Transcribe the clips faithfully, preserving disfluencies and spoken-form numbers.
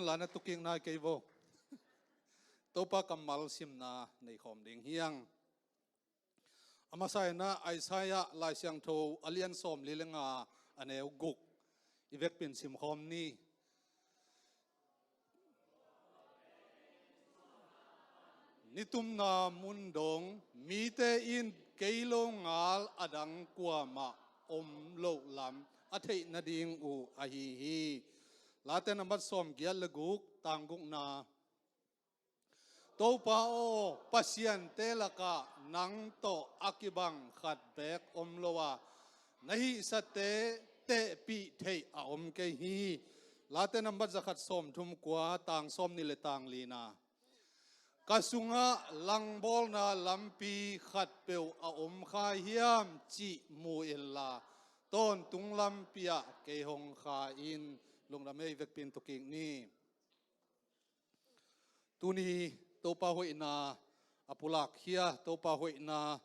La na tukik nai kei vo. Topa kammal simna nei khawm ding hiang. A masa in ah Isaiah Lai Siangtho a lian sawmli le nga, a neu guk i vekpi in sim khawm ni. Nitumna mun dong mite in kei lo ngal a dang kuamah om loh lam a theih nading uh ahi hi. Late nambat sawmgiat le guk, tang gukna. Topa aw, pasiante lakah nang tawh a kibang khat beek om lo a, na hihsate tehpih theih a om kei hi. Late nambat zakhat sawmthum kua, tang sawmnih le tang lina. Ka sungah langbawlna lampi khatpeuh a om kha hiam cih mu inla, tawntung lampi ah kei hong kha in. Lungdam ei, vekpi in tukik ni. Tuni Topa hoihna a pulakkhia, Topa hoihna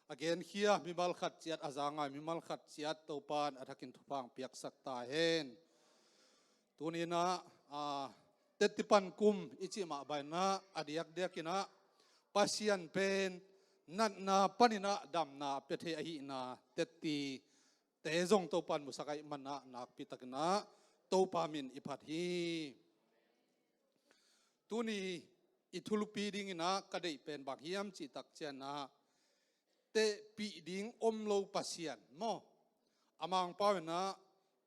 a genkhia mimal khat ciat, a za ngai mimal khat ciat Topa in a thakin thupha piaksak ta hen. Tuni in ah, a, tetti pan kum i cih mah bangin ah, a diakdiakin ah Pasian pen natna panin ah damna a pia thei ahihna tetti te zong Topa in musak ahih manin ah nakpi takin ah Topa min i phat hi. Tuni i thulupi dingin ah ka deih pen bang hiam cih tak ciangin ah, tehpih ding om lo Pasian maw. A Mangpau in ah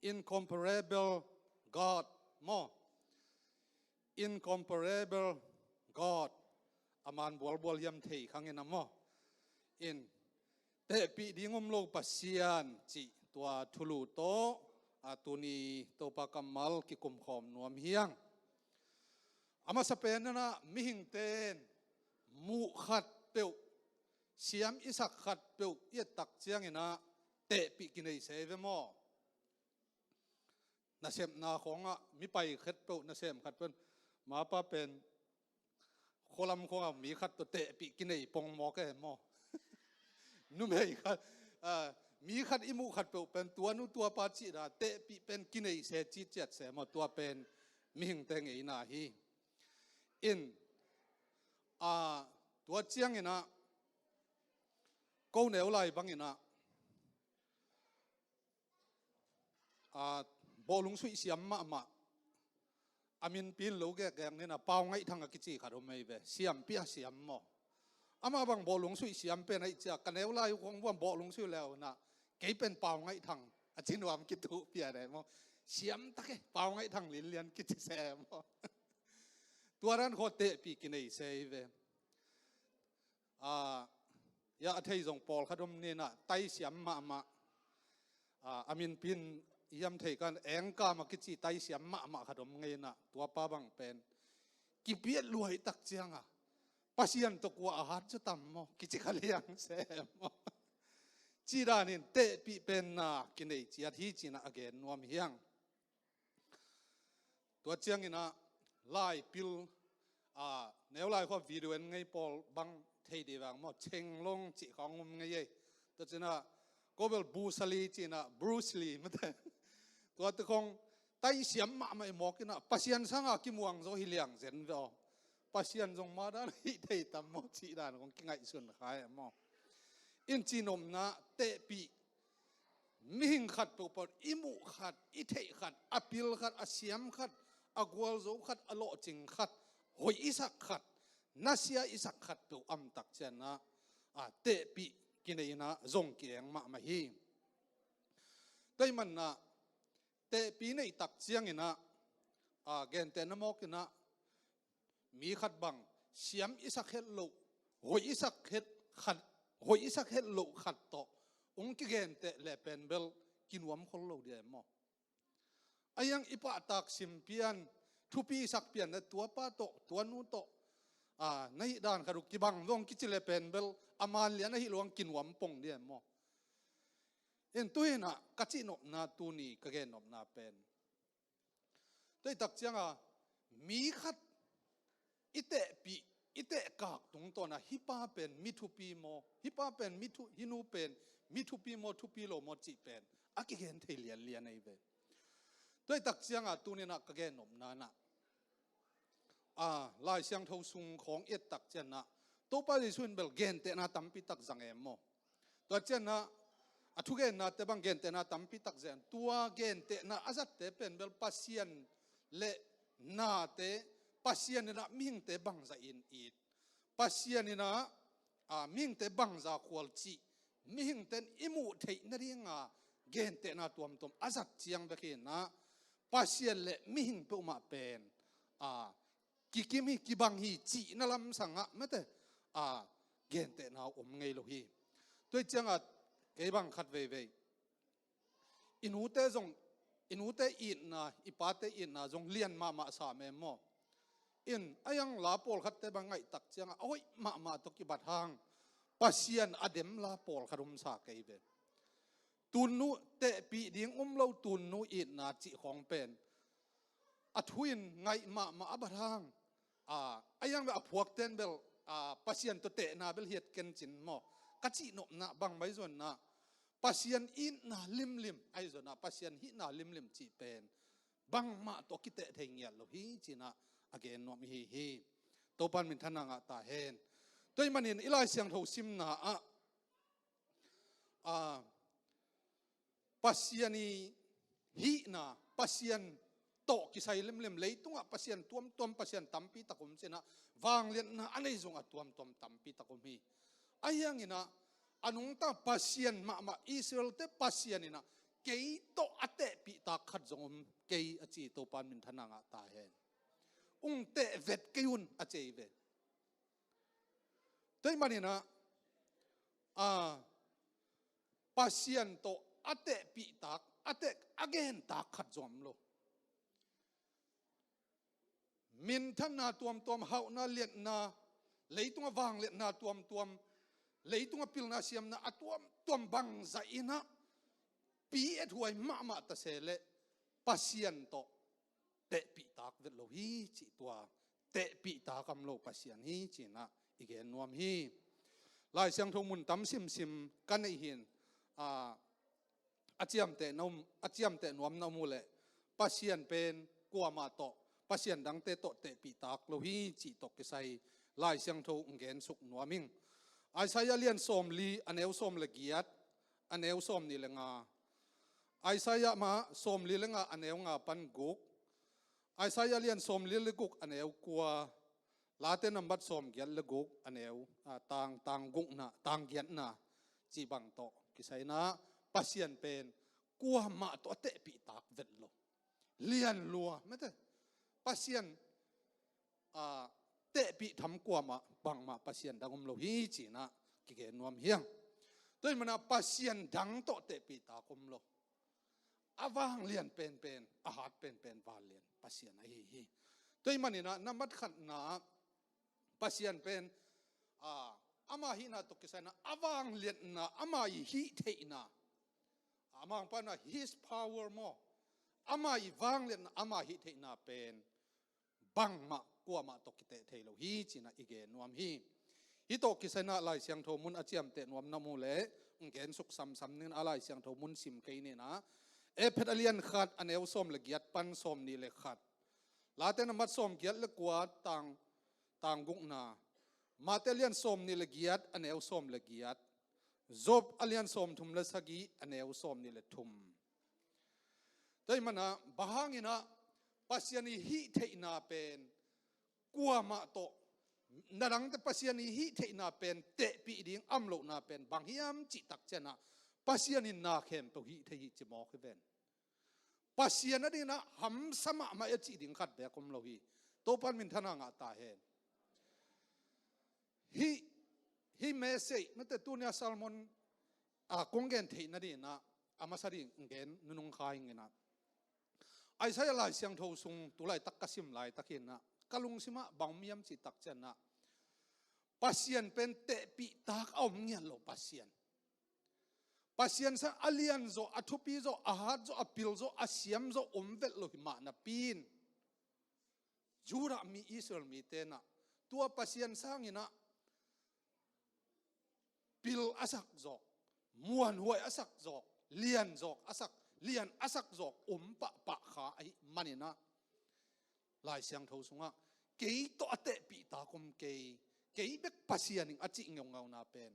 incomparable God maw. Incomparable God. A man bualbual hiam thei khang in ah maw. In tehpih ding om lo Pasian cih tua thulu tawh, a, tuni Topa kammal kikumkhawm nuam hiang. A masa pen in ah mihingte in muh khat peuh, siam i sak khat peuh i et tak ciangin ah tehpih kinei se ve maw. Nasepna khawngah mi pai khat peuh, nasem khat peuh, mapa pen khualam khawngah mi khat tawh tehpih kinei pong mawk e maw. Numei khat, a, mi khat i muh khat peuh pen tua nu tua pa cih dan tehpih pen kinei se, cih ciat se maw, tua pen mihingte ngeina hi. In, a, tua ciangin ah ko neu lai bangin ah, a, bawhlung suih siam mahmah, a minpi in lo gekgek ni in ah Pau Ngaih Thang a kici khat om ei ve, siampi a siam maw. Amah bang bawhlung suih siam pen ahih ciang ka neu lai uh khawng bang bawhlung suih le uh in ah, kei pen Pau Ngaih Thang a ci nuam, kituh pian e maw. Siam tak e, Pau Ngaih Thang linlian kici se maw. Tua dan khawng tehpih kinei se ei ve. A, ya, a thei zong pawlkhat om ni in ah, tai siam mahmah. A, a minpi in hiam thei kan, Engkam a kici tai siam mahmah khat om ngei in ah, tua pa bang pen kipiat luai tak ciangah Pasian tawh kua a hat zaw tam maw, kici kha liang se maw. Cih danin tehpih pen na kinei ciat hi ci in ah a gen nuam hiang. Tua ciangin ah laipil, a, neu lai khua video en ngei pawl bang thei dih vang maw, Chenglong cih khawng om ngei ei. Tua ci in ah ko bel Busali ci in ah, Bruce Lee mate. Tua te khawng tai siam mahmah i mawk in ah Pasian sangah kimuang zaw hi liang zen ve aw. Pasian zong ma dan hih thei tam maw cih dan khawng kingaihsun kha e maw. In cinopna, tehpih mihing khat peuhpeuh, i muh khat, i theih khat, a pil khat, a siam khat, a gualzo khat, a lawhcing khat, hoih i sak khat, nasia i sak khat peuh om tak ciangin ah, a, tehpih kinei in ah zong ki-eng mahmah hi. Tua ahih manin ah tehpih neih tak ciangin ah, a, gentehna mawk in ah, mi khat bang siam i sak het loh, hoih i sak het khat, hoih i sak het loh khat tawh hong kigenteh leh pen bel kinuam khol lo ding e maw. A hiang i pahtak sim pian, thupi i sak pian leh tua pa tawh, tua nu tawh, a, na hih dan khat uh kibang vong kici leh pen bel a man lian ahih lo hang kinuam pong ding e maw. In tu in ah ka cihnopna, tuni ka gennopna pen, tua ahih tak ciangah mi khat i tehpih, i tehkak tungtawn ah hih pa pen mi thupi maw, hih pa pen mi thu, hih nu pen mi thupi maw, thupi lo maw cih pen a kigen thei lianlian ahi ve. Tua ahih tak ciangah tuni in ah ka gennopna in ah, a, Lai Siangtho sung khawng i et tak ciangin ah Topa Jesu in bel gentehna tampi tak zang e maw. Tua ciangin ah a thugennate bang gentehna tampi tak zang. Tua gentehna a zatte pen bel Pasian le nate, Pasian in ah mihingte bangzah in it, Pasian in ah, a, mihingte bangzah khual cih mihingte in i muh theih nadinga gentehna tuamtuam a zat ciang bek hi in ah, Pasian le mihing peuhmah pen, a, kikim hi, kibang hi cihna lamsang ah mate, a, gentehna om ngei lo hi. Tua hi ciangah kei bang khat veivei, i nute zong, i nute itna, i pate itna zong lian mahmah sa mem maw. In a iang la pawlkhatte bang ngaih tak ciangah a hoih mahmah tawh kibat hang Pasian a dem la pawlkhat om sa kei ve. Tunnu, tehpih ding um lo tunnu itna cih khawng pen a thu in ngaih mahmah a bat hang, a, a iang bel a phuakten bel, a, Pasian tawh tehna bel hiat kencin maw ka cih nopna bang mai zonna, Pasian itna limlim ahi zonna, Pasian hihna limlim cih pen bangmah tawh kiteh thei ngiat lo hi ci-in ah a gen nuam i hi hi. Topan minthanna ngah ta hen. Tua ahih manin i Lai Siangtho simna ah, a, Pasian i hihna, Pasian tawh kisai limlim, leitungah Pasian tuamtuam, Pasian tampi tak om ci-in ah, vangliatna a nei zong a tuamtuam tampi tak om hi. Ahi hangin ah a nungta Pasian mahmah, Israel-te Pasian in ah kei tawh a tehpihtak khat zong om kei a ci, Topan minthanna ngah ta hen. Ung teh vet kei un a ci hi ve. Tua ahih manin ah, a, Pasian tawh a tehpihtak, a teh, a gentak khat zong om lo. Minthanna tuamtuam, hauhna, liatna, leitungah vangliatna tuamtuam, leitungah pilna siamna a tuamtuam bangzah in ah pi-ethuai mahmah ta se leh Pasian tawh tehpihtak vet lo hi cih, tua tehpihtak a om lo Pasian hi ci-in ah i gen nuam hi. Lai Siangtho mun tam simsim ka neih hi in, a, a ciamteh na om, a ciamteh nuam na om uh leh Pasian pen kuamah tawh, Pasian dangte tawh tehpihtak lo hi cih tawh kisai Lai Siangtho hong gensuk nuam ing. Isaiah lian sawmli, a neu sawm le giat, a neu sawmnih le nga. Isaiah mah sawmli le nga, a neu nga pan guk. Isaiah lian sawmli le guk, a neu kua. Late nambat sawmgiat le guk, a neu, a, tang, tang gukna, tang giatna cih bang tawh kisai in ah Pasian pen kuamah tawh a tehpihtak vet lo. Lianlua mate. Pasian, a, tehpih tham kuamah, bangmah Pasian dang om lo hi ci-in ah kigen nuam hi hang. Tua ahih manin ah Pasian dang tawh tehpihtak om lo. A vanglian penpen, a hat penpen vanglian Pasian ahi hi. Tua ahih manin ah nambat khatna ah Pasian pen, a, ama hihna tawh kisai in ah a vangliatna, ama i hih theihna, ama hong pan ah his power maw, ama i vangliatna, ama hih theihna pen bangmah kuamah tawh kiteh thei lo hi ci-in ah i gen nuam hi. Hih tawh kisai in ah Lai Siangtho mun a ciamteh nuam na om uh leh hong gensuk samsam ning in ah, Lai Siangtho mun sim kei ning in ah. Efet a lian khat, a neu sawm le giat pan sawmnih le khat. Late nambat sawmgiat le kua, tang, tang gukna. Mate lian sawmnih le giat, a neu sawm le giat. Job a lian sawmthum le sagih, a neu sawmnih le thum. Tua ahih manin ah, bang hangin ah Pasian i hih theihna pen kuamah tawh, na dangte Pasian i hih theihna pen tehpih ding a om lohna pen bang hiam cih tak ciangin ah, Pasian in na khempeuh hih thei hi ci mawk hi ven. Pasian adingin ah hamsa mahmah a cih ding khat beek om lo hi. Topan minthanna ngah ta hen. Hih, hih message mate tuni a sermon, a, kong gen theih nadingin ah a masa ding gen nunung kha ing in ah, Isaiah Lai Siangtho sung tu laitak ka sim laitak hi in ah ka lungsim ah bang om hiam cih tak ciangin ah, Pasian pen tehpihtak a om ngiat lo Pasian. Pasian sang a lian zaw, a thupi zaw, a hat zaw, a pil zaw, a siam zaw om vet lo hi mah napi in, Judah mi, Israel mite in ah tua Pasian sangin ah pil a sak zawk, muanhuai a sak zawk, lian zawk a sak, lian a sak zawk om pahpah kha ahih manin ah, Lai Siangtho sungah kei tawh a tehpih tak om kei, kei bek Pasian ing a cih ngeungauna pen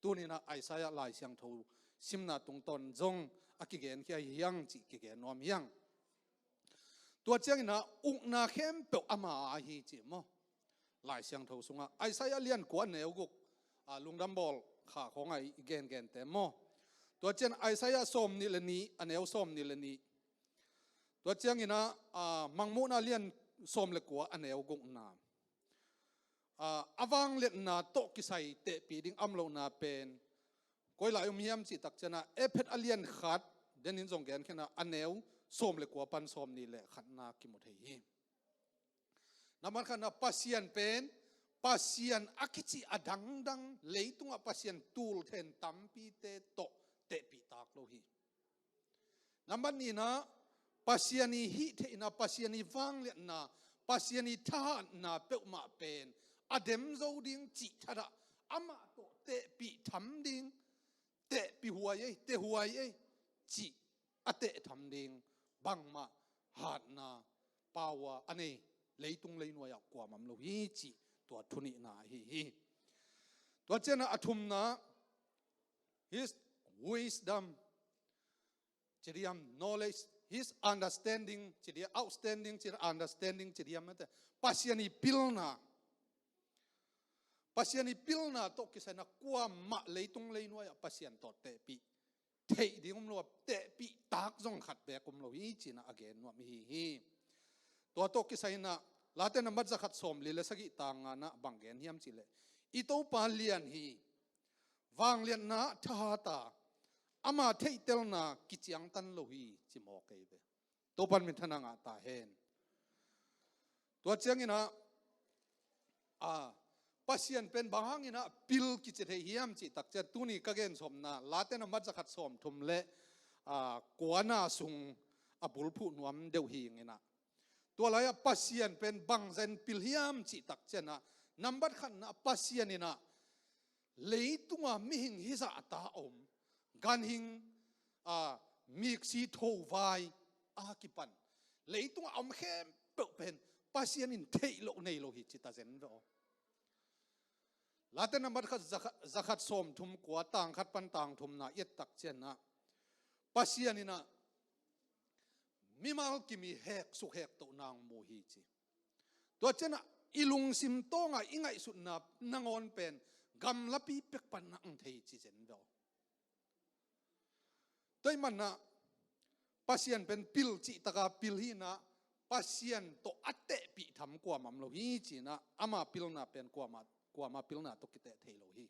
tuni-in ah Isaiah Lai Siangtho simna tungtawn zong a kigenkhia hi hiang cih kigen nuam hiang. Tua ciangin ah ukna khempeuh ama a hi ci maw? Lai Siangtho sungah Isaiah lian kua a neu guk, a, lungdam bawl kha khawng a i gengente maw? Tua ciang Isaiah sawm nih le nih, a neu sawm nih le nih. Tua ciangin ah, a, Mangmuhna lian sawm le kua a neu gukna. A, a vangliatna tawh kisai tehpih ding a om lohna pen koi lai om hiam cih tak ciang ah Efesa a lian khat, denin zong genkhiatna a neu sawm le kua pan sawm nih le khatna kimu thei hi. Nambat khatna Pasian pen, Pasian a kici a dangdang, leitungah Pasian tul then tampite tawh tehpih tak lo hi. Nambat nihna, Pasian i hih theihna, Pasian i vangliatna, Pasian i thahatna peuhmah pen a dem zo ding cih thadah amah tawh tehpih tham ding, tehpih huai ei, teh huai ei cih a teh tham ding bangmah hatna power a nei leitung leinuai ah kuamah om lo hi cih tua thu nihna ahi hi. Tua ciang ah a thumna, his wisdom ci diam, knowledge, his understanding ci diam, outstanding ci diam, understanding ci diam, mate, Pasian i pilna. Pasian i pilna tawh kisai-in ah kuamah leitung leinuai ah Pasian tawh tehpih theih ding om lo a, tehpih tak zong khat beek om lo hi ci-in ah a gen nuam i hi hi. Tua tawh kisai-in ah Late nambat zakhat sawmli le sagih tang ngana bang gen hiam cih leh, i Topa lian hi, vangliatna thahat a, ama theihtelna kiciangtan lo hi ci mawk ei ve. Topa'n minthanna ngah ta hen. Tua ciangin ah, a, Pasian pen bang hangin ah pil kici thei hiam cih tak ciang tuni ka gen sawmna Late nambat zakhat sawmthum le, a, kuana sung a bulphuh nuam deuh hi ing in ah. Tua lai-ah Pasian pen bangzah in pil hiam cih tak ciang ah, nambat khatna Pasian in ah leitungah mihing hizahta a om, ganhing, a, miksi thovai a kipan, leitungah a om khempeuh pen Pasian in theih loh nei lo hi ci ta zen ve aw. Late nambat khat zakhat, zakhat sawmthum kua tang khat pan tang thumna i et tak ciang ah Pasian in ah mimal kim i hek suk hek toh nang mu hi ci. Tua ciang ah i lungsim tawng a i ngaihsutna nangawn pen gamlapi pek pan nang thei ci zen ve aw. Tua ahih manin ah Pasian pen pil cih tak a pil hi in ah Pasian tawh a tehpih tham kuamah om lo hi ci-in ah ama pilna pen kuamah, kuamah pilna tawh kiteh thei lo hi.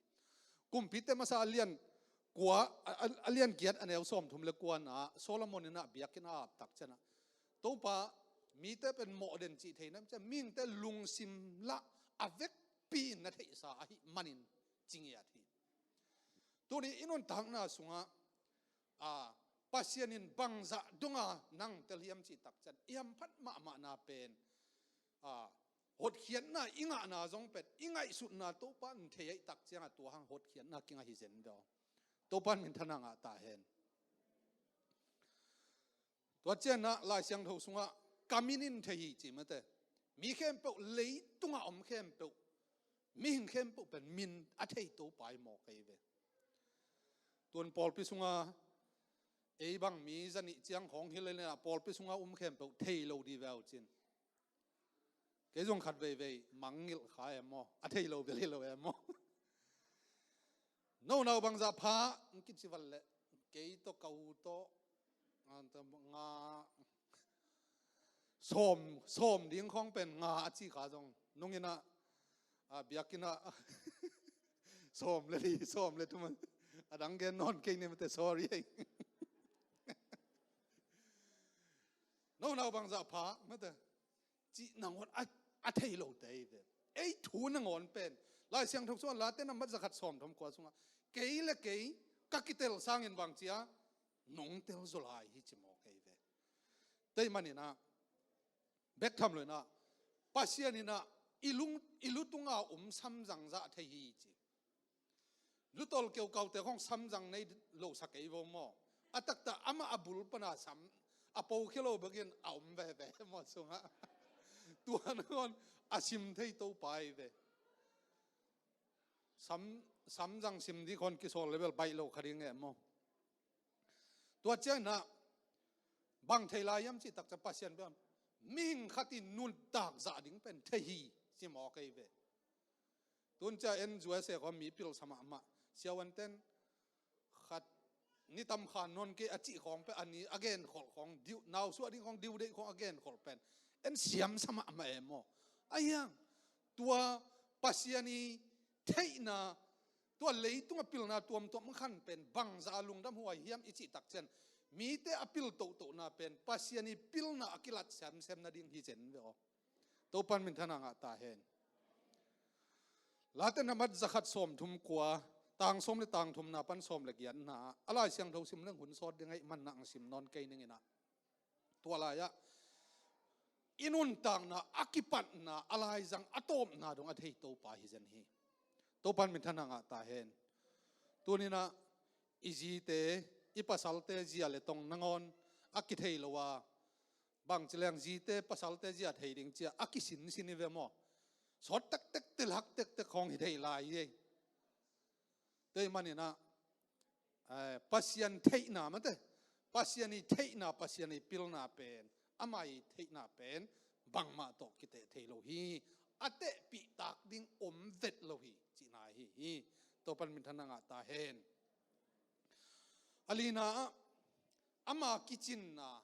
Kumpite masa a lian kua, a, a, a lian giat a neu sawmthum le kuana Solomon in ah biakinn a ap tak ciang ah, Topa, mite pen mawh den cih thei nam ciang mihingte lungsim lah a vekpi in na theihsa ahih manin ci ngiat hi. Tuni i nuntakna sungah, a, Pasian in bangzah dong a nang tel hiam cih tak ciang i hamphat mahmahna pen, a, hotkhiatna i ngahna zong pen i ngaihsutna Topa in thei ahih tak ciang ah tua hang hotkhiatna kingah hi zen ve aw. Topa'n minthanna ngah ta hen. Tua ciang ah Lai Siangtho sungah ka min in thei hi ci mate. Mi khempeuh, leitungah om khempeuh, mihing khempeuh pen min a thei Topa hi mawk ei ve. Tu'n pawlpi sungah ei bang mi zanih ciang khawng hi leh in ah pawlpi sungah um khempeuh thei lo ding ve uh cin. Kei zong khat veivei mangngilh kha e maw, a thei lo bel hi lo e maw. No nau bangzah pha, ng kici val leh, kei tawh ka u tawh, a, ta, nga, sawm, sawm ding khawng pen nga a ci kha zong nung in ah, a, biakinn ah sawm le li, sawm le thum, a dang gen nawn kei ni mate, sorry ei. No nau bangzah pha mate cih nangawn a, a thei lote hi ve. Ei thu nangawn pen Lai Siangtho sungah Late nambat zakhat sawmthum kua sungah kei le kei ka kitel sangin bang ci a, nong tel zaw lai hi ci mawk ei ve. Tua ahih manin ah bek tham lo in ah Pasian in ah i lung, i lutung a um samzang zah thei hi ci. Lutol keukaute khawng samzang nei lo sa kei vo maw. A taktak amah a bul pan a sam a pokhia lo bekin a om veve maw sungah. Tua nangawn A sim thei Topa hi ve. Sam, samzang sim ding khawng kisawl le bel baih lo kha ding e maw. Tua ciangin ah bang thei lai hiam cih tak ciang Pasian bel mihing khat in nuntak zah ding pen thei hi ci mawk ei ve. Tun ciang en U S A khawng mi pilsa mahmah. Siavuanten khat ni tam kha nawn kei a cih khawng pen a ni a genkholh khawng diu, nausuah ding khawng diu deih khawng a genkholh pen en siamsa mahmah e maw. A hiang tua Pasian i theihna, tua leitung a pilna tuamtuam khan pen bangzah a lungdam huai hiam i cih tak ciang mite a pil tohtohna pen Pasian i pilna a kilat semsem nading hi zen ve aw. Topan minthanna ngah ta hen. Late nambat zakhat sawmthum kua, tang sawm le tang thumna pan sawm le giatna a Lai Siangtho sim leng hun sawt ding ahih man nang sim nawn kei ning in ah. Tua lai-ah i nuntakna a kipatna a laizang a tawpna dong a thei Topa hi zen hi. Topan minthanna ngah ta hen. Tuni-in ah i zite, i pasalte zia le tong nangawn a kithei lo a, bangci leng zite pasalte zia thei ding cia a kisinsin hi ve maw. Sawt tektek, telhak tektek khawng hi thei lai hi. Tua ahih manin ah, eh, Pasian theihna mate, Pasian i theihna, Pasian i pilna pen, ama i theihna pen bangmah tawh kiteh thei lo hi. A tehpih tak ding om vet lo hi cihna ahi hi. Topan minthanna ngah ta hen. A lina ah ama kicinna,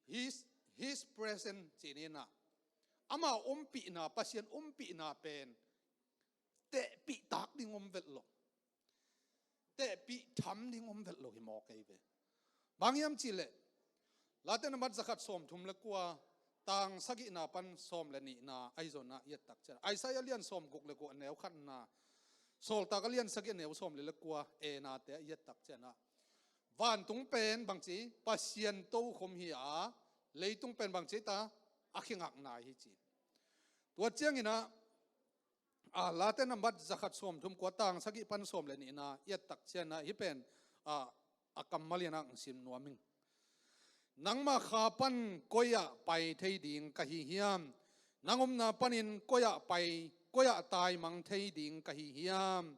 his, his presence cih ni-in ah, ama ompihna, Pasian ompihna pen tehpih tak ding om vet lo. Tehpih tham ding om vet lo hi mawk ei ve. Bang hiam cih leh Late nambat zakhat sawmthum le kua, tang sagihna pan sawm le nihna ahi zongin ah i et tak ciang, Isaiah a lian sawmguk le guk a neu khatna, Sawltak a lian sagih a neu sawm le le kua, e nate a i et tak ciang ah, vantung pen bangci, Pasian tokhom hi a, leitung pen bangci ta, a khingakna hi ci. Tua ciangin ah, a, Late nambat zakhat sawmthum kua, tang sagih pan sawm le nihna i et tak ciang ah hih pen, a, a kammal in ah sim nuam ing. Nangma kha pan koi-ah pai thei ding ka hi hiam? Nang omna panin koi-ah pai, koi-ah taimang thei ding ka hi hiam?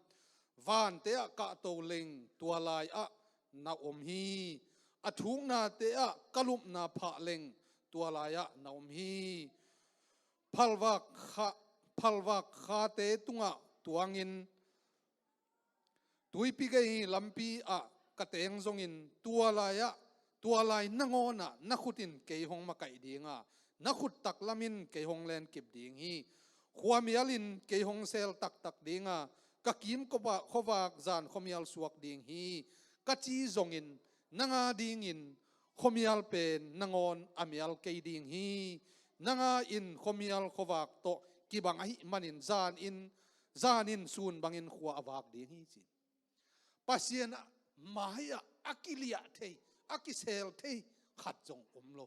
Vante ah kahto leng tua lai-ah na om hi. A thuknate ah ka lupna phah leng tua lai-ah na om hi. Phalvak kha, phalvak khate tungah tuangin tuipi gei lampi ah ka teng zongin tua lai-ah, tua lai nangawn ah na khut in kei hong makaih ding a, na khut taklam in kei hong lenkip ding hi. Khuamial in kei hong sel taktak ding a, ka kim khuavak, khuavak zan khuamial suak ding hi, ka ci zongin nang a dingin khuamial pen nangawn a mial kei ding hi. Nang a in khuamial khuavak tawh kibang ahih manin zan in, zan in sun bangin khua a vak ding hi ci. Pasian a mai-ah a kiliah thei, a kisel thei khat zong om lo.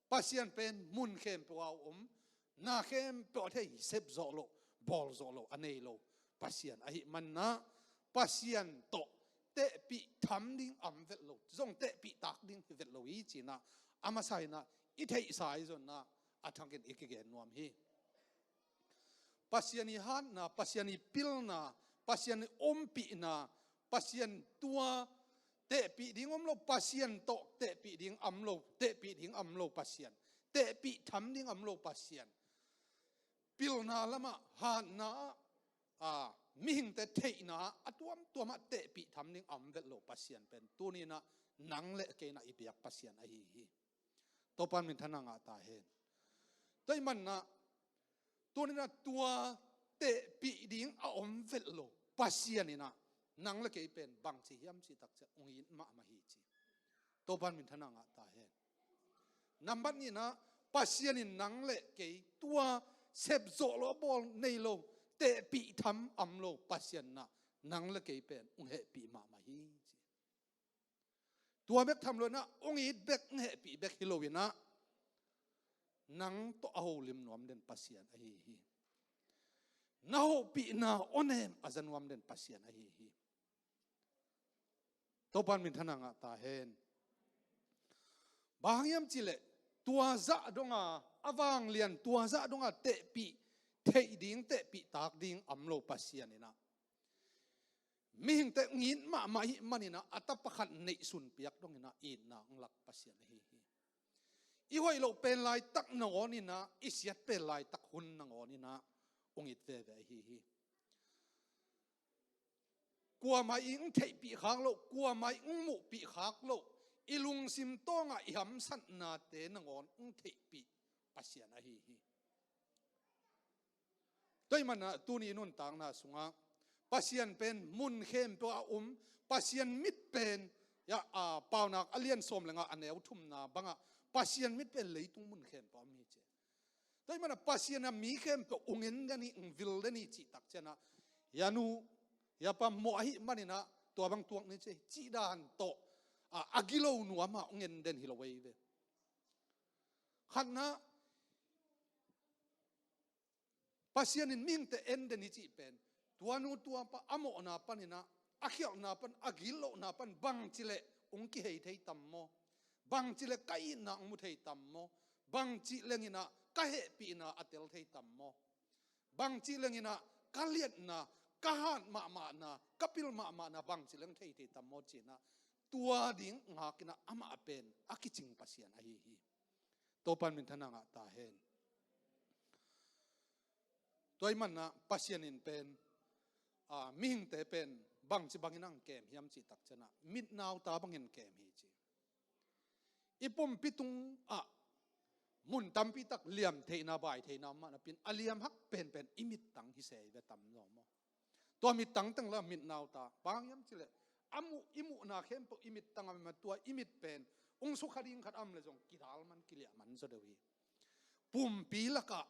Pasian pen mun khempeuh a om, na khempeuh a thei, sep zawh loh, bawl zawh loh a nei lo Pasian ahih manin ah, Pasian tawh tehpih tham ding om vet lo, zong tehpih tak ding hi vet lo hi ci-in ah, a masa in ah i theihsa ahi zongin ah a thakin i kigen nuam hi. Pasian i hatna, Pasian i pilna, Pasian i ompihna, Pasian tua tehpih ding om lo, Pasian tawh tehpih ding om lo, tehpih ding om lo Pasian, tehpih tham ding om lo Pasian. Pilna lamah, hatna ah, a, mihingte theihna ah a tuamtuam ah tehpih tham ding om vet lo Pasian pen tuni-in ah nang le kei in ah i biak Pasian ahi hi. Topan minthanna ngah ta hen. Tua ahih manin ah tuni-in ah tua tehpih ding a om vet lo Pasian in ah nang le kei pen bangci hiam cih tak ciang ong it mahmah hi ci. Topan minthanna ngah ta hen. Nambat nihna, Pasian in nang le kei tua sep zawh loh a bawl nei lo, tehpih tham om lo Pasian in ah nang le kei pen ong hehpih mahmah hi ci. Tua bek tham lo-in ah ong it bek, ong hehpih bek hi lo-in ah nang tawh a holim nuam den Pasian ahi hi. Na hopihna aw nem a za nuam den Pasian ahi hi. Topan minthanna ngah ta hen. Bang hang hiam cih leh tua zah dong a a vanglian tua zah dongah tehpih theih ding, tehpih tak ding om lo Pasian in ah, mihingte ngit mahmah ahih manin ah, a tapa khat neihsun piak dongin ah itna hong lak Pasian ahi hi. I hoih loh pen laitak nangawn in ah, i siat pen laitak hun nangawn in ah hong it veve ahi hi. Kuamah in hong theihpih khak loh, kuamah in hong muhpih khak loh, i lungsim tawngah i hamsatnate nangawn hong theihpih Pasian ahi hi. Tua ahih manin ah tuni nuntakna sungah Pasian pen mun khempeuh a um, Pasian mit pen, ya, a, Paunak a lian sawm le nga a neu thumna bangah Pasian mit pen leitung mun khempeuh a um hi ci. Tua ahih manin ah Pasian in ah mi khempeuh hong en den hi, hong vil den hi cih tak ciangin ah, ya nu, ya pa mawh ahih manin ah tua bang tuak ni ci, cih dan tawh, a, a gilo nuam ah hong en den hi lo ei ve. Khatna, Pasian in mihingte en den hi cih pen, tua nu tua pa a mawhna panin ah, a khialhna pan, a gitlohna pan bangci leh hong kihei thei tam maw? Bangci leh ka itna hong mu thei tam maw? Bangci lengin ah ka hehpihna a tel thei tam maw? Bangci lengin ah ka liatna, ka hat mahmahna, ka pil mahmahna bangci leng thei thei tam maw ci-in ah, tua ding ngakin ah amah pen a kicing Pasian ahi hi. Topa'n minthanna ngah ta hen. Tua ahih manin ah Pasian in pen, a, mihingte pen bangci bangin hong kem hiam cih tak ciangin ah, mitnauta bangin kem hi ci. I pumpi tungah mun tampi tak liam theihna, bai theihna om mah napi-in, a liam hak penpen i mittang hi se hi ve tam zaw maw? Tua mittang teng la mitnauta. Bang hang hiam cih leh, a muh, i muhna khempeuh i mittang a om mah, tua i mit pen hong sukha ding khat a om leh zong kidal man, kiliah man zaw deuh hi. Pumpi lakah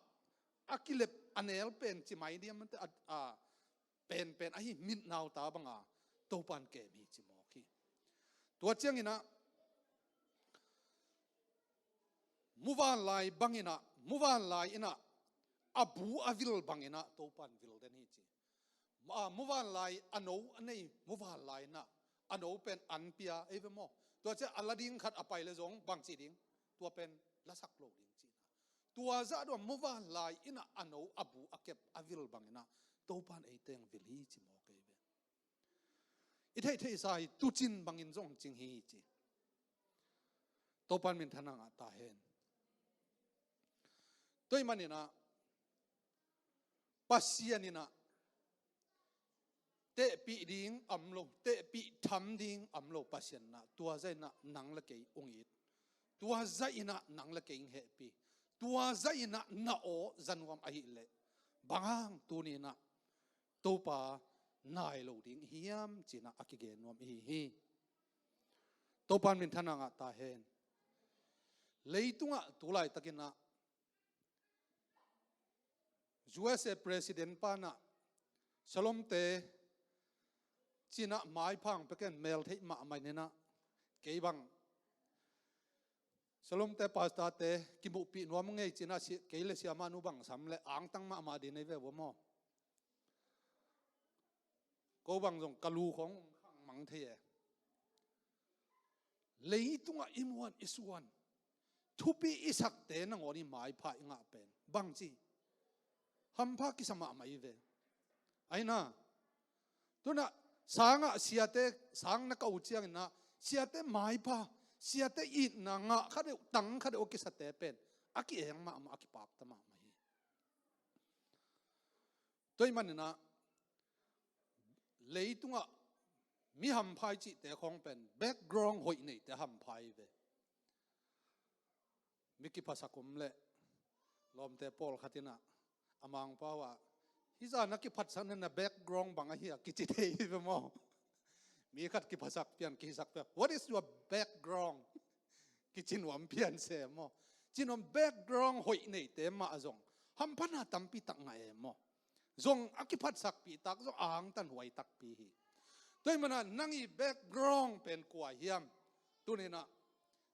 a kilep a nel pen ci mai diam mante, a, a, penpen ahi mitnauta banga Topa'n kem hi ci mawk hi. Tua ciangin ah, muvanlai bangin ah, muvanlai in ah a bu a vil bangin ah Topa'n vil den hi ci. A, muvanlai a no a nei, muvanlai in ah a no pen an pia ei ve maw? Tua ciang a la ding khat a pai leh zong bangci ding, tua pen lasak lo ding ci-in ah. Tua zah dong muvanlai in ah a no a bu a kep a vil bangin ah Topa'n eite hong vil hi ci mawk ei ve. I theihtheihsa hi, tuucin bangin zong cing hi ci. Topa'n minthanna ngah ta hen. Tua ahih manin ah Pasian in ah tehpih ding om lo, tehpih tham ding om lo Pasian in ah, tua zah in ah nang le kei hong it. Tua zah in ah nang le kei hong hehpih. Tua zah in ah na aw za nuam ahih leh, bang hang tuni-in ah Topa nai lo ding hiam ci-in ah a kigen nuam i hi hi. Topa'n minthanna ngah ta hen. Leitungah tu laitakin ah U S A President pa'n ah Shalom-te ci-in ah maipha hong pia ken, mel theih mahmah in ah, kei bang Shalom-te, pastor-te kimuhpih nuam ing ei ci-in ah, si-, kei le siamahnu bang sam leh angtang mahmah ding ei ve ua maw? Ko bang zong ka lu khawng hong khang mang thei e. Leitungah i muan i suan, thupi i sakte nangawn i maipha i ngah pen bangci hampha kisa mahmah i ve. Ahi na, tu-in ah sangah siate, sang na kah uh ciangin ah, siate maipha, siate itna ngah kha deuh, tang kha deuh a kisate pen a ki-eng mahmah, a kipakta mahmah hi. Tua ahih manin ah leitungah mi hampha i cihte khawng pen background hoih neite hampha i ve. Mi kiphasak om leh lawmte pawlkhat in ah a mangpau ah, "Hih zah na kiphatsakna, na background bang ahi a?" kici thei hi ve maw? Mi khat kiphasak pian, kihisak pian, "What is your background?" kici nuam pian se maw? Ci nuam, background hoih neite mah zong hamphana tampi tak ngah e maw? Zong a kiphatsakpih tak zong a hangtan huai takpi hi. Tua ahih manin ah nang i background pen kua hiam? Tuni-in ah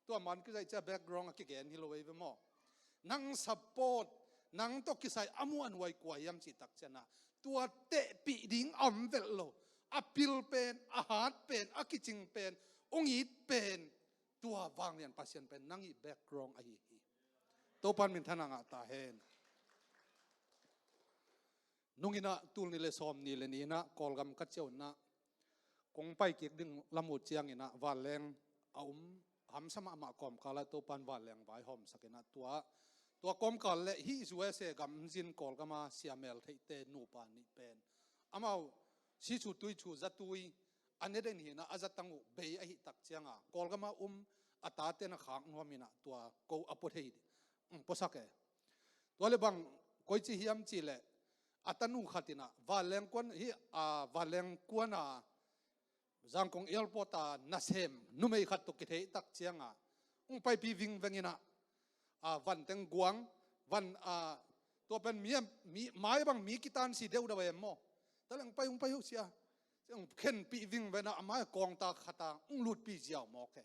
tua man kizaih ciang background a kigen hi lo ei ve maw? Nang support, nang tawh kisai a muanhuai kua hiam cih tak ciangin ah, tua tehpih ding a om velh lo, a pil pen, a hat pen, a kicing pen, hong it pen, tua vanglian Pasian pen nang i background ahi hi. Topan minthanna ngah ta hen. Nunginah tul nih le sawm nih le nih inah Kawlgam ka ciau inah kong pai kik ding lam uh cianginah vanleng a um hamsa mahmah kawmkal ah Topan vanleng vaihawmsak inah tua, tua kawmkal le hih U S A gam zin Kawlgam a siamel theihte nupa nih pen amau sichu tuichu zatui a ne den hinah a zatang uh bei ahih tak cianga Kawlgam a um a tate na khak nuam inah tua ko a pua thei ding puasak e. Tua le bang koici hiam cih leh a tanu khat inah vanleng kuan hi a vanleng kuan a Zangkong airport a nasem numei khat tawh kithei tak cianga ung paipi vingveng inah a van teng guang van a tua pen mi, mi mai bang mi kitan si deuhdeuh e maw. Taleng pai ung pai uh sia ung khenpih vingveng a mai kawngta khata ung lutpi ziau mawk e.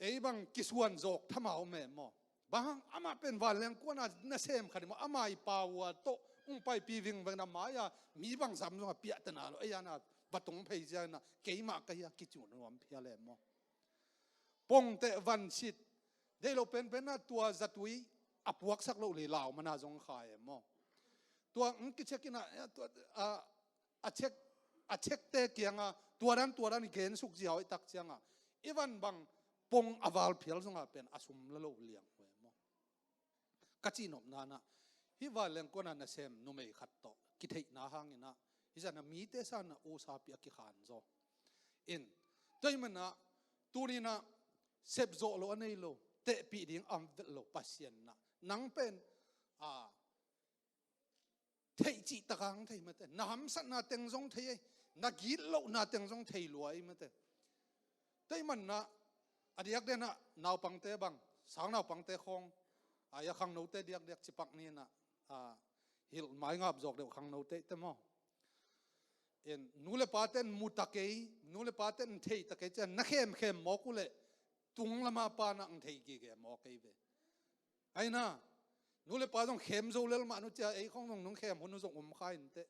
Ei bang kisuan zawk thamau meh maw? Bang hang amah pen vanleng kuana nasem khat i maw? Amah i pau a tawh ung paipi vingveng na mai-a mi bang zam zong a piahtana lo ei ana va tung phei ziana keimah ka hia kicu nuam phia le maw? Pongteh vansit deih lo penpen a tua zatui a puaksak loh li lau mana zong kha e maw? Tua ung kichek ina a, a chek a chekte kianga tuadan tuadan i gensuk ziau i tak cianga i van bang pong a val phial zonga pen a sum la lo liang uh e maw? Ka cihnopna nah hih vanleng kuana nasem numei khat tawh kitheihna hangina hih zana mite sana usapi a kikhan zaw in tuaimana tunina sepzawh lo a nei lo tehpih ding am velh lo Pasian nah nang pen a theih cih takang thei mate na hamsatna teng zong thei ei na gitlohna teng zong thei lua ei mate. Tei manna a diak denah naupangte bang sang naupangte khawng a ia khangnote diakdiak cipak ninah a hilh maingap zawk deuh khangnote te maw? In nu le pate in mu ta kei nu le pate in thei ta kei cian na khemkhem mawk uh leh tung lama panah ang thei gige mawk ei ve. Aina nu le pa zong khem zo lel mah nu cia ei khong zong nung khem hun nu zong um kha inteh.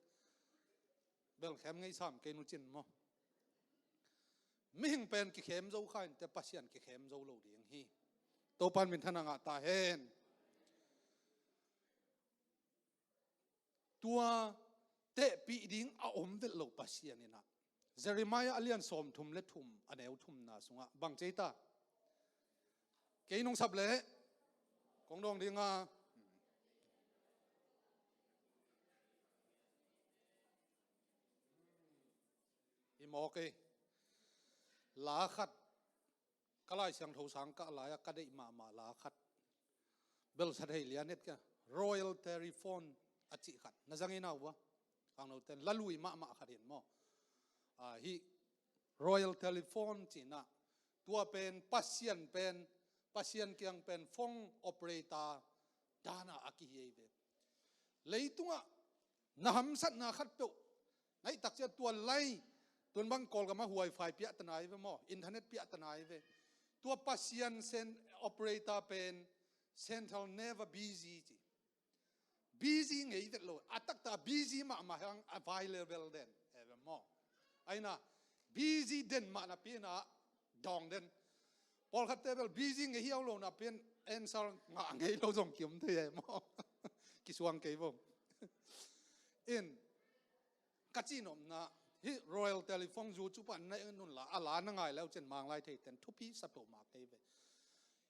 Bel khem ngei sam kei nu cin maw? Mihing pen kikhem zo kha inteh Pasian kikhem zo lo ding hi. Topan minthanna ngah ta hen. Tua tehpih ding a om velh lo Pasian inah Jeremiah a lian sawmthum le thum a neu thumna sungah bang cei ta? Kei nungsap leh kong dawng dinga i mawk ei la khat ka Lai Siangtho sang kah lai-ah ka deih mahmah la khat. Belsa thei lian het ka Royal Telephone a cih khat na zang ina uh a khangnoten la lui mahmah khat hin maw? Hih Royal Telephone cihna tua pen Pasian pen Pasian kiang pen phone operator dana a kihi ei ve. Leitungah na hamsatna khat peuh na hih takciat tua lai tun bang Kawlgam a wifi piahta nai ve maw? Internet piahta nai ve. Tua Pasian sen operator pen central never busy ci. Busy ngei vet lo a takta busy mahmah hang a vai level den e ve maw? Aina busy den mahna pina dawng den. Pawlkhatte bel busy ngei hiau lo na pian answer ngah ngei lo zong kium thei e maw? Kisuang kei vo. In ka cihnopna hih Royal Telephone zu cupa na eng nun la a la na ngai leu cin manglai thei ten thupi sap lo mak kei ve.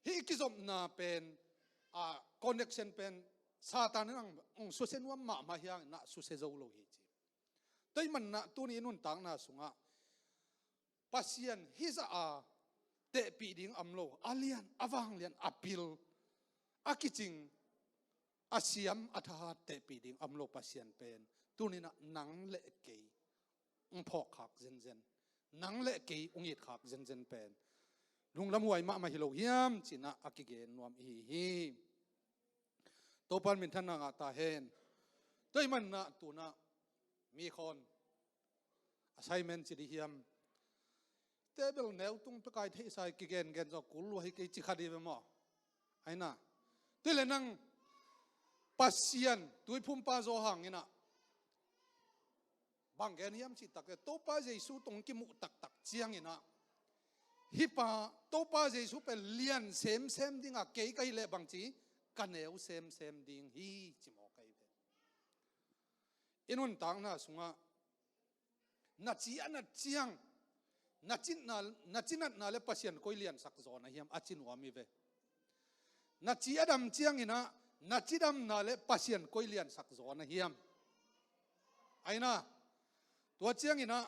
Hih kizopna pen a connection pen Satan in ang susia nuam mahmah hiang na susia zo lo hi ci. Tei manna tuni nuntakna sungah Pasian hizah a tehpih ding am lo a lian a vanglian a pil a kicing a siam a thahat tehpih ding am lo Pasian pen tuninah nang le kei ung phawkkhak zenzen nang le kei ung itkhak zenzen pen lunglam huai mahmah hi lo hiam cinah a kigen nuam ihi hi. Topan minthanna ngah ta hen. Tei manna tunah mi khawn assignment ci di hiam? Table neu tung pekai theihsai kigengen zaw kul lua hi kei ci kha di ve maw? Aina tui le nang Pasian tuiphumpa zaw hanginah bang gen hiam cih tak le Topa Jesu tong kimuh taktak cianginah Hih pa, Topa Jesu pen lian semsem ding a, kei ka hih leh bangci, ka neu semsem ding hi, ci mawk ahi ve. I nuntakna sungah na ci a nat ciang, na cinna, na cinatna le Pasian koi liansak zaw na hiam, a ci nuam hi ve. Na ci a dam ciangin ah, na cidamna le Pasian koi liansak zaw na hiam. Aina, tua ciangin ah,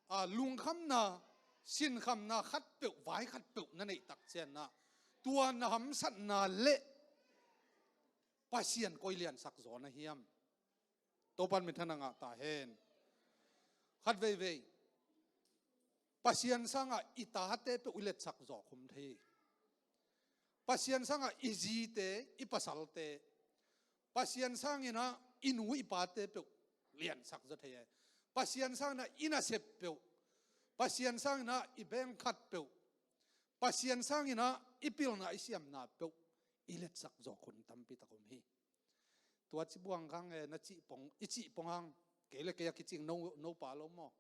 a, lungkhamna, sinkhamna khatpeuh, vai khatpeuh na neih tak ciangin ah, tua na hamsatna le Pasian koi liansak zaw na hiam. Topan minthanna ngah ta hen. Khat veivei, Pasian sangah i tate peuh i letsak zawk khum thei. Pasian sangah i zite, i pasalte, Pasian sangin ah i nu i pate peuh liansak zaw thei e. Pasian sangin ah i nasep peuh, Pasian sangin ah i bengkhat peuh, Pasian sangin ah i pilna i siamna peuh i letsak zawk hun tampi tak om hi. Tua ci buang kang e, na cih pong, i cih pong hang. Kei le kei a kicing no, no pa lo maw.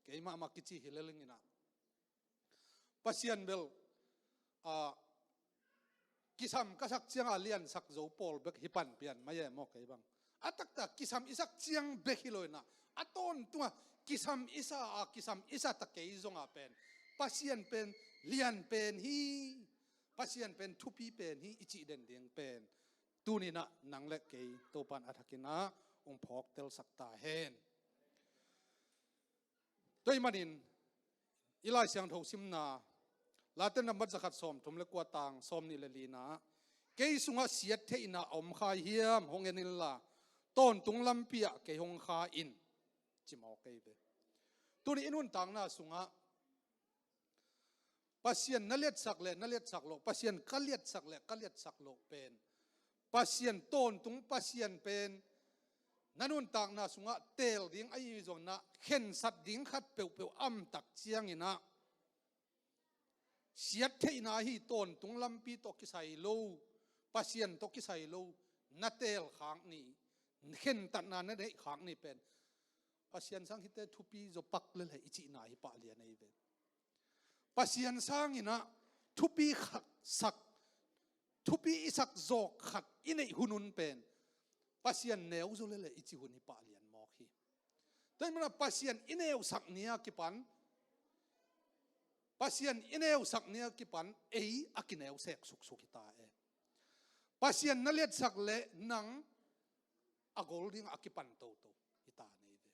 Kei mahmah kici hi le lingin ah. Pasian bel, a, kisam ka sak cianga liansak zo pawl bek hi pan pian mai e maw kei bang. A taktak kisam i sak ciang bek hi lo in ah, a tawntunga kisam i sa a, kisam i sa ta kei zonga pen Pasian pen lian pen hi, Pasian pen thupi pen hi i cih den ding pen tuni-in ah nang le kei Topan a thakin ah hong phawktelsak ta hen. Tua ahih manin i Lai Siangtho simna, Late nambat zakhat sawmthum le kua, tang sawmnih le lina, kei sungah siattheihna a om kha hiam hong en inla, tawntung lampi ah kei hong kha in, ci mawk ahi ve. Tuni i nuntakna sungah Pasian na liatsak le na liatsak loh, Pasian ka liatsak le ka liatsak loh pen, Pasian tawntung Pasian pen na nuntakna sungah teel ding ahi zongin ah, khensat ding khat peuhpeuh a om tak ciangin ah, siattheihna hi, tawntung lampi tawh kisai lo, Pasian tawh kisai lo na teel khak ni, khentatna na neih khak ni pen Pasian sang hihte thupi zaw pak lel hi i cihna hi pah lian ahi ve. Pasian sangin ah thupi kha-, sak, thupi i sak zawk khat i neih hun hun pen Pasian neu zaw lel hi i cih hun hi pah lian mawk hi. Tua ahih manin ah Pasian i neusak ni a kipan, Pasian i neusak ni a kipan ei a kineu sek suksuk hi ta e. Pasian na liatsak le nang a gol ding a kipan toto hi ta nei ve.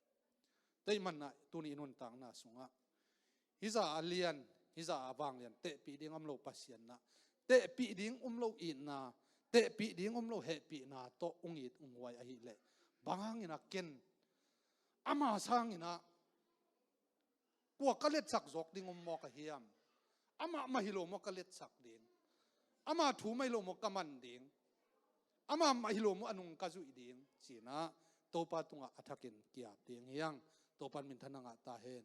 Tua ahih manin ah tuni i nuntakna sungah hih zah a lian, hih zah a vanglian, tehpih ding om lo Pasian na, tehpih ding om lo itna, tehpih ding om lo hehpihna tawh hong it hong huai ahih leh, bang hangin ah ken ama sangin ah kua ka liatsak zawk ding om maw ka hiam? Amah mah hi lo maw ka liatsak ding? Ama thu mah hi lo maw ka man ding? Ama mah hi lo maw a nung ka zuih ding? Ci-in ah Topa tungah a thakin ki-ap ding hi hang. Topan minthanna ngah ta hen.